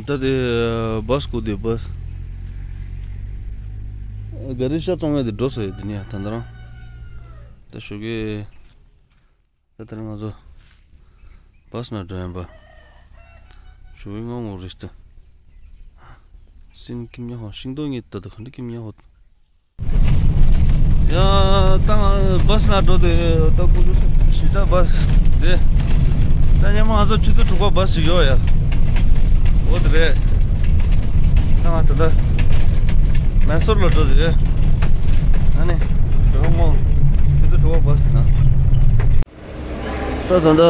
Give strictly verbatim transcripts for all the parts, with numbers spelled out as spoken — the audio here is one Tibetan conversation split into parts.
ད་དེ་བཱས་སྒུག་དེ་བཱས། ག་རི་ཤ་བཙོང་ཡས་དེ་འགྲོ་སོང་ཡོད་དེ་ནས་ད་ལྟ་རང་། ད་ཞོགས་ཀས། ད་ལྟ་ང་ཚོ་བཱས་ནང་འགྲོ་ཡིན་པ། ཞོགས་པའི་སྔ་མོ་རེད་ད། སེམས་སྐྱིད་མ་ཧོ། ཤིང་ཏོག་གཉིས་ད་ལྟ་ག་འདྲ་སྐྱིད་མ་ཧོ། ཡ། ད་ང་བཱས་ནང་འགྲོ་དུས་ད་ཀུ་ལུ་གཞིས་ཆགས་བཱས་དེ། ད་སྔོན་མ་ང་ཚོ་ཆུ་ཚོད་དྲུག་པ་བཱས་ཅིག་ཡོད་ཡ། འོ་དེ་རེད། ད་ང་ད་ལྟ་མེ་སོར་ལ་འགྲོ་དུས། ཨ་ནི་འགྲོ་ངོ་ཆུ་ཚོད་དྲུག་པ་བཱས་ན། ད་ད་ལྟ་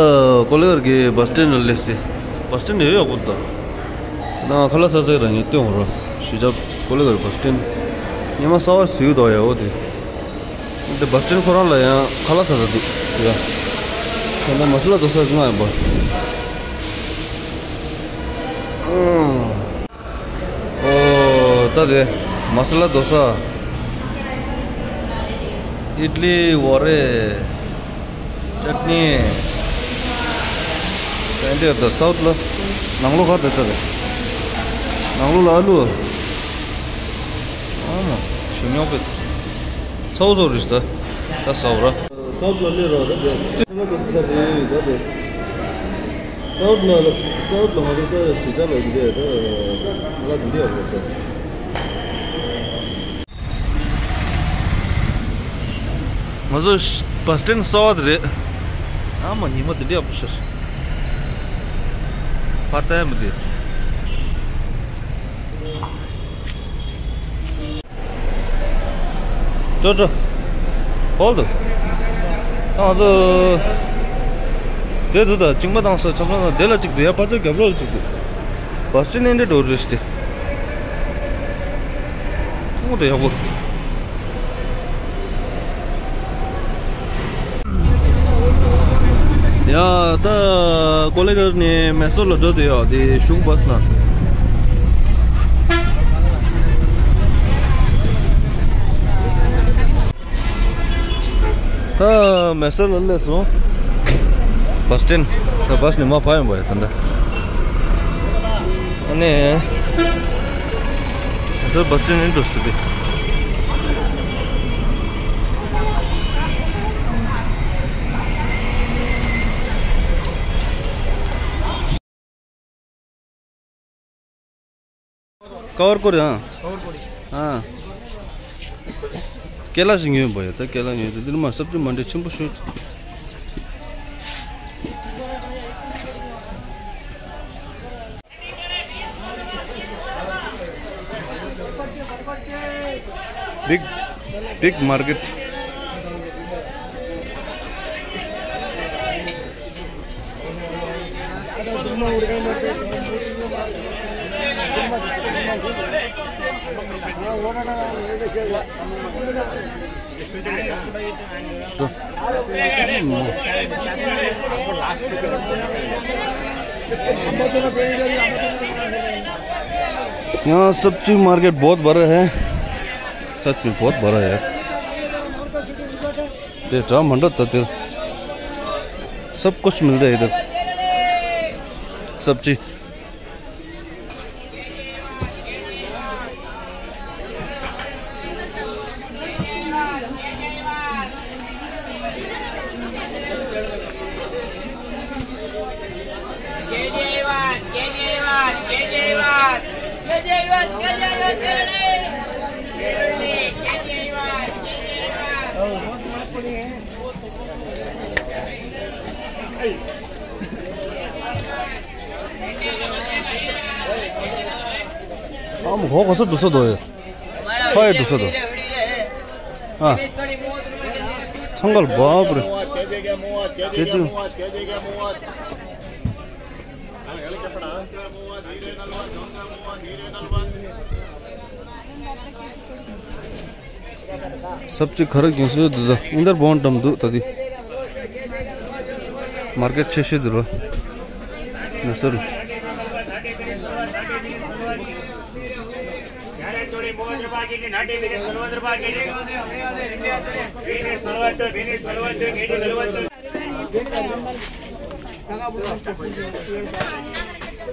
ཀོ་ལི་གྷལ་གྱི་བཱས་སི་ཊེན་ལ་སླེབས་ཏེ། བཱས་སི་ཊེན་ཡོད་ཡག་པོ་འདུག་ད་ང་ཁ་ལག་ཟ་ཟེར་རང་ཉིད་སྟོན་འོང་རོགས། གཞིས་ཆགས་ཀོ་ལི་གྷལ་བཱས་སི་ཊེན། སྔོན་མ་གསར་པ་ཞིག་འདུག་ཡ། འོ་དེ། དེ་བཱས་སི་ཊེན་ཁོ་རང་ལ་ཡང་ཁ་ལག་ཟ་ཟ་འདུག་ཡ། ད་ལྟ་མ་སི་ལ་དོ་ས་ཟ་ང་ཡིན་པ། ཨོ། ད་དེ་མ་སི་ལ་དོ་ས། ཨིཌ་ལི། ཝ་རེ། ཅཊ་ནི། ད་འདི་ད་སའུཐ་ལ། ནང་ལོགས་ག་ད་ད་རེད། ནང་ལོགས་ལ་ཨ་ལུ། ཨ་མ། ཞིམ་ཉོག་པའི། ཚའོ་ཚོ་རིས་ད། ད་སའུ་ར། སའུཐ་ལ་སླེབས་རོགས་ད་དེ། ས་ལ་དོ་ས་ཟ་ཟེར་ཡོད་ད་དེ། སའུཐ་ལ་ལ་སའུཐ་ལ་ང་ཚོ་ད་གཞིས་ཆགས་ལ་འདི་ད་ང་ལ་འདི་ཡོད་པ་ཚོ། ང་ཚོ་བཱས་སི་ཊེན་གསར་པ་དེ་རེད། ཨ་མ་ཉི་མ་དེ་འདྲ་ཡག་པོ་ཤར། ཕར་ལྟ་ཡ་མི་འདུག་འགྲོ་འགྲོ། ཧོལ་དུ། ད་ང་ཚོ། དེ་འདུག་ད་གཅིག་མ་བཏང་ས་ཆམ་ཆམ་དང་དེ་ལ་གཅིག་འདུག་ཡ། ཕར་ཚུར་རྒྱབ་ལོགས་ལ་གཅིག་འདུག་བཱས་སི་ཊེན་ཨེ་འདྲ་འགྲོ་རེད་ཤི་སྟེ། ཐུང་དེ་ཡག་པོ། ཡ། ད་ཀོ་ལི་གྷལ་ནས་མེ་སོར་ལ་འགྲོ་དུས་ཡོད་དེ་གཞུང་བཱས་ན། ད་མེ་སོར་ལ་སླེབས་སོང་། བཱས་སི་ཊེན། ད་བཱས་ནས་མར་བབས་ཡོང་པ་ཡ་ད་ལྟ། ཨ་ནི། མེ་སོར་བཱས་སི་ཊེན་ནས་འགྲོ་སྲིད་དེ། ཀ་བར་ཀོ་རེད་ཨ། ཨ། ཀེ་ལ་ཞིག་ཉོས་པ་ཡ། ད་ཀེ་ལ་ཉོས་ཏེ་འདིར་མ་སབ་ཇི་མན་ཌི་ཆེན་པོ་ཤོད། Big, big market. यहाँ सब्जी मार्केट बहुत बड़ा है, सच में बहुत बड़ा है। तेरा मंडा था तेरा, सब कुछ मिलता है इधर, सब्जी। ཨ་མ་གོ་གོ་ས་འགྲོ་ས་དོ་ཡ། ཕ་ཡ་འགྲོ་ས་དོ། ཨ། ཚང་གལ་བབ་རེ། དེ་དུ། सब्जी खरक क्यों से दे दो, इंदर बोन टम दो तदी। मार्केट छे से दो। नसर। ཨེ་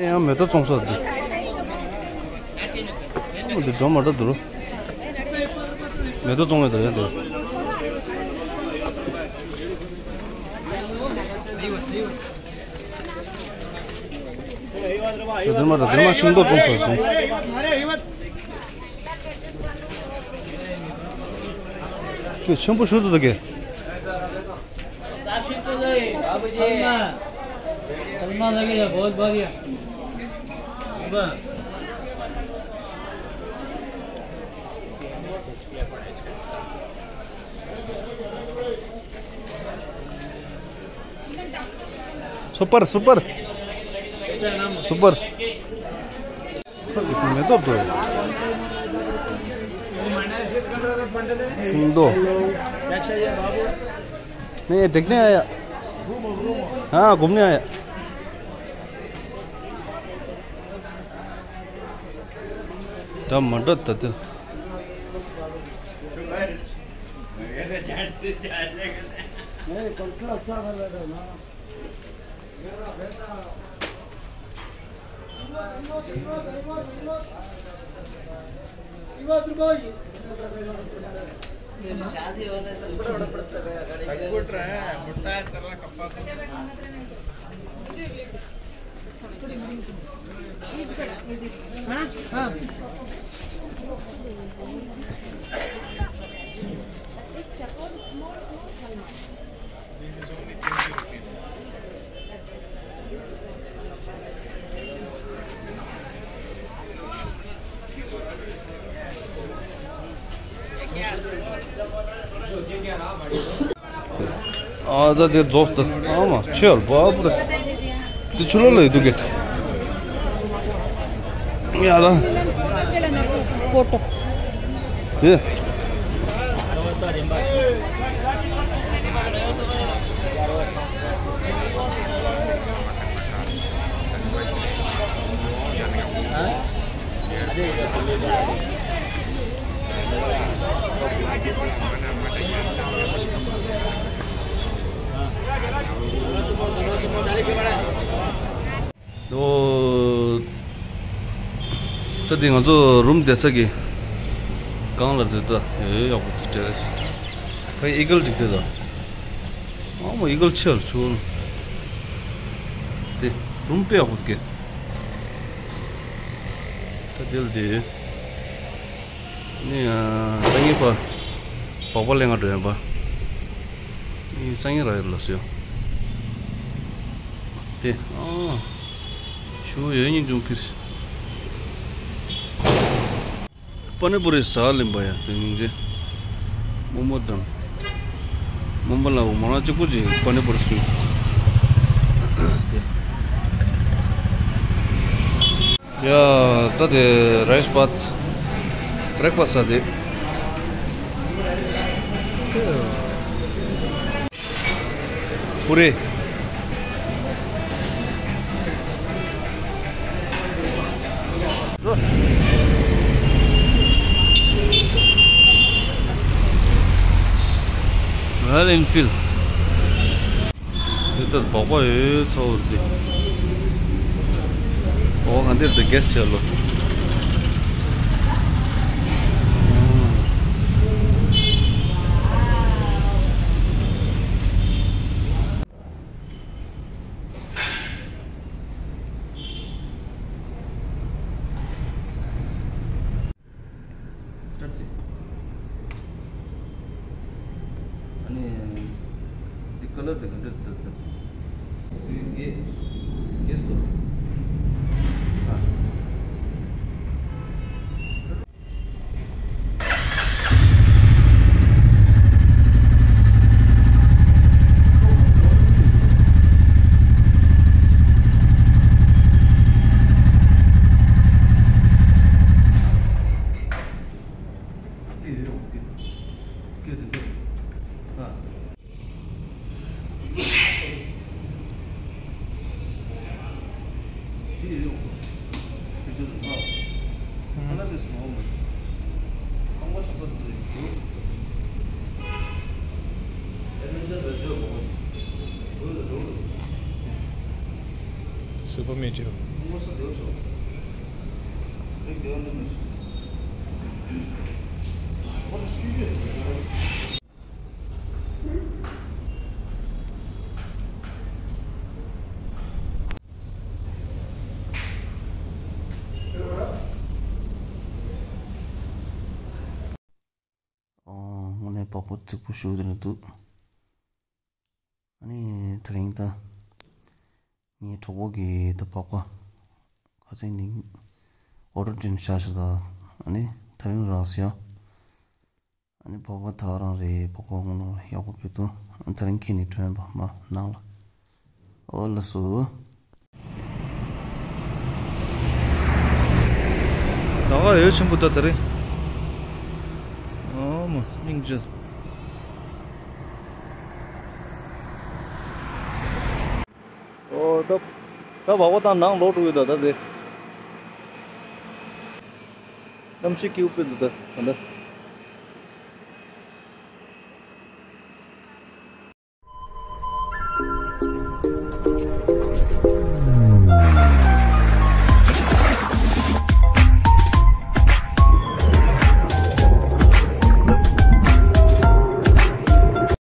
ཡང་མེ་ཏོག་བཙོང་ས་འདི། འདི་འགྲོ་མ་འགྲོ་འདུག་མེ་ཏོག་བཙོང་བའི་ད་ཡང་འདུག་འདིར་མ་འདིར་མ་ཤིང་ཏོག་བཙོང་ས་སོང་། ཁྱོད་ཆེན་པོ་ཞུ་དུ་ད་གེ། बाबूजी। सलमान, सलमान लगे है, बहुत बढ़िया। Super, super. Super. མེ་ཏོག་འདུག་ཤིང་ཏོག་ནས་འདེགས་ནས་ཨ་ཡ། ཨ་སྒོམ་ནས་ཨ་ཡ། ད་མ་འདྲ་ད་དེ། ཨ་ད་དེ་རྫོགས་ཏེ་ཨ་མ་ཆེ་བར་བབ་རེད། དེ་ཆུ་ལོག་ལ་ཡོད་དུ་གེ། ཡ་ད། ཕོ་ཏོ། དེ། ཨོ། ད་འདི་ང་ཚོ་རུམ་བསྡད་ས་གི་སྒང་ལ་འདི་ད་ཡོད་ཡག་པོ་ཅིག་སྤྲད་རེད། ཕ་ཨི་གལ་འགྲིག་དེ་ད། ཨ་མ་ཨི་གལ་ཆེ་བར་ཆུ་བོ་ནི། དེ་རུམ་དཔེ་ཡག་པོ་འདུག་གས། ད་དེ་ལ་དེ། ནི་སང་ཉིན་པ་སྦག་སྦག་ལེན་ག་འགྲོ་ཡིན་པ། ནི་སང་ཉིན་རག་ཡོད་ལ་སོ། དེ་ཨ་ཞུ་ཡོད་ཉིན་ཅུང་ཕིར། པ་ནི་པུ་རི་ཟ་ལེན་པ་ཡ་དེ་སྙིང་རྗེ། མོ་མོ་དང་། མོ་མོ་ལ་མོ་རང་གཅིག་པུ་ཅིག་པ་ནི་པུ་རི་སུ། ཡ། ད་དེ་རའི་སི་བྷ་ཏི། བྷི་རེག་ཕ་སི་ཟ་དེ། པུ་རེ། Royal Enfield. དེ་ལྟར་སྦག་སྦག་ཡོད་ཚ་བོ་འདི། འོ་ག་འདིར་དེ་གེ་སི་བྱས་ལོ། སྐྲ་དེ། ཨ་ནི། འདི་ཀ་ལར་དེ་ག་འདྲ་འདུག་ད། འདི་གེ་གེ་སི་ལོ། ཨ། སྲིད་པ་མི་བྱེད། ཨོ། དངོས་གནས་བག་པ་རྫིག་པོ་ཞིག་དེ་འདྲ་འདུག་ཨ་ནི་དེ་རིང་ད་ངའི་གྲོགས་པོ་གིས་ད་བག་པ་ཁ་སང་ནས་ཨོ་ཌར་བྱིན་བཞག་ཤག་ད་ཨ་ནི་དེ་རིང་རག་སོང་ཡ། ཨ་ནི་བག་པ་ད་ག་རང་རེད། བག་པ་དངོས་གནས་ཡག་པོ་ཕེབས་འདུག་ཨ་ནི་དེ་རིང་ཁྱེད་ནས་དྲན་པ་མ་གནང་ལ། ཨོ་ལགས་སོ། ད་ག་འོད་ཆེན་པོ་ད་དེ་རིང་། ཨོ་མ་སྙིང་རྗེ། ཨོ་ད་ད་བག་པ་དང་ནང་ལོག་འགྲོ་གི་ད་ད་དེ། གནམ་གཤིས་སྐྱིད་པོ་འདུག་ད་ད་ད།